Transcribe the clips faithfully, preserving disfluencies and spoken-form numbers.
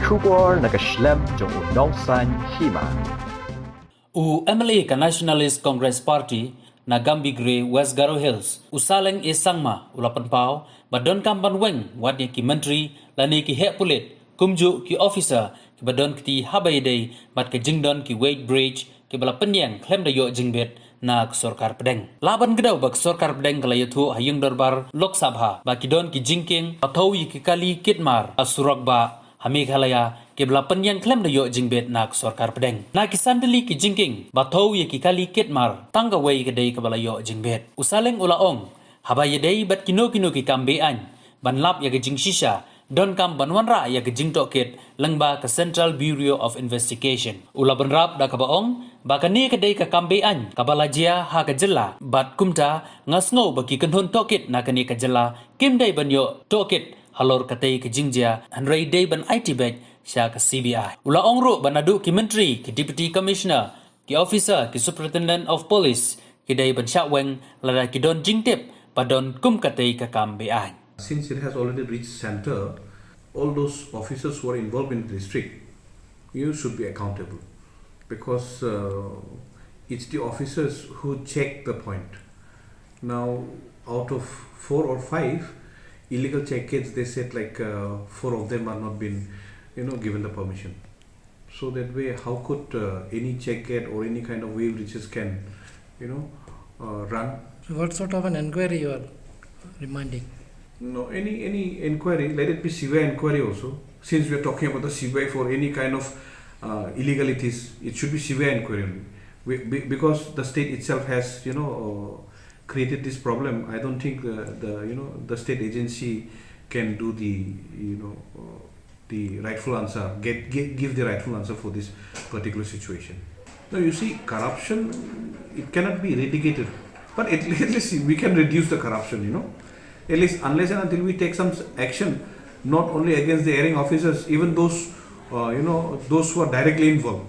Khubor na ka shlem jong u nongsan hima. U M L A ka Nationalist Congress Party na Gambegre, West Garo Hills, u Saleng A Sangma, u la pynpaw ba donkam ban weng wat ïa ki myntri lane ki heh pulit, kumjuh ki officer kiba don kti haba ïadei bad ka jingdon ki weight bridge kiba la pynïeng khlem da ïoh jingbit na ka sorkar pdeng. Lah ban kdew ba ka sorkar pdeng ka la ïathuh ha ïing dorbar Lok Sabha ba ki don ki jingkieng ba thew ïa ki kali kit mar ha surok bah ha Meghalaya kiba la pynïeng khlem da ïoh jingbit na ka sorkar pdeng. Na ki san tylli ki jingkieng ba thew ïa ki kali kit mar, tang kawei ka dei kaba la ïoh jingbit. U Saleng u la ong, haba ïadei bad kino kino ki kam be-aiñ, ban lap ïa ka jingshisha, donkam ban wanrah ïa ka jingtohkit lyngba ka Central Bureau of Investigation. U la bynrap da kaba ong ba kane ka dei ka kam be-aiñ kaba la jia ha ka jylla, bad kumta nga sngew ba ki kynhun tohkit na kane ka jylla kim dei ban ïoh tohkit halor katei ka jingjia, hynrei dei ban aiti beit sha ka C B I. U la ong ruh ba naduh ki myntri, ki Deputy Commissioner, ki officer, ki Superintendent of Police ki dei ban shah weng lada ki don jingtip ba don kum katei ka kam be-aiñ. Since it has already reached center, all those officers who are involved in the district, you should be accountable, because uh, it's the officers who check the point. Now, out of four or five illegal check gates, they said, like, uh, four of them are not been, you know, given the permission. So that way, how could uh, any check gate or any kind of weighbridges can, you know, uh, run? So what sort of an inquiry you are demanding? No, any any inquiry, let it be C B I inquiry also. Since we are talking about the C B I for any kind of uh, illegalities, it should be C B I inquiry only. We, be- because the state itself has, you know, uh, created this problem, I don't think the, the you know the state agency can do the, you know uh, the rightful answer, get, get give the rightful answer for this particular situation. Now, you see, corruption, it cannot be eradicated, but at, at least we can reduce the corruption. You know, at least unless and until we take some s- action, not only against the erring officers, even those uh, you know those who are directly involved.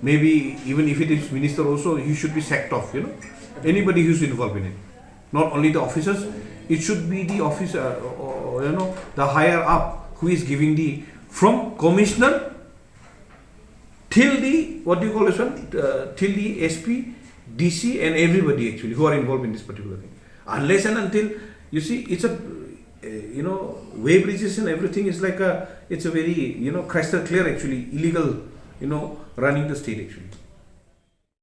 Maybe even if it is minister also, he should be sacked off. You know, anybody who's involved in it, not only the officers, it should be the officer, uh, or, you know, the higher up who is giving the, from commissioner till the, what do you call this one, uh, till the S P, D C, and everybody actually who are involved in this particular thing. Unless and until, you see, it's a, uh, you know, weighbridges and everything is like a, it's a very, you know, crystal clear actually, illegal, you know, running the state actually.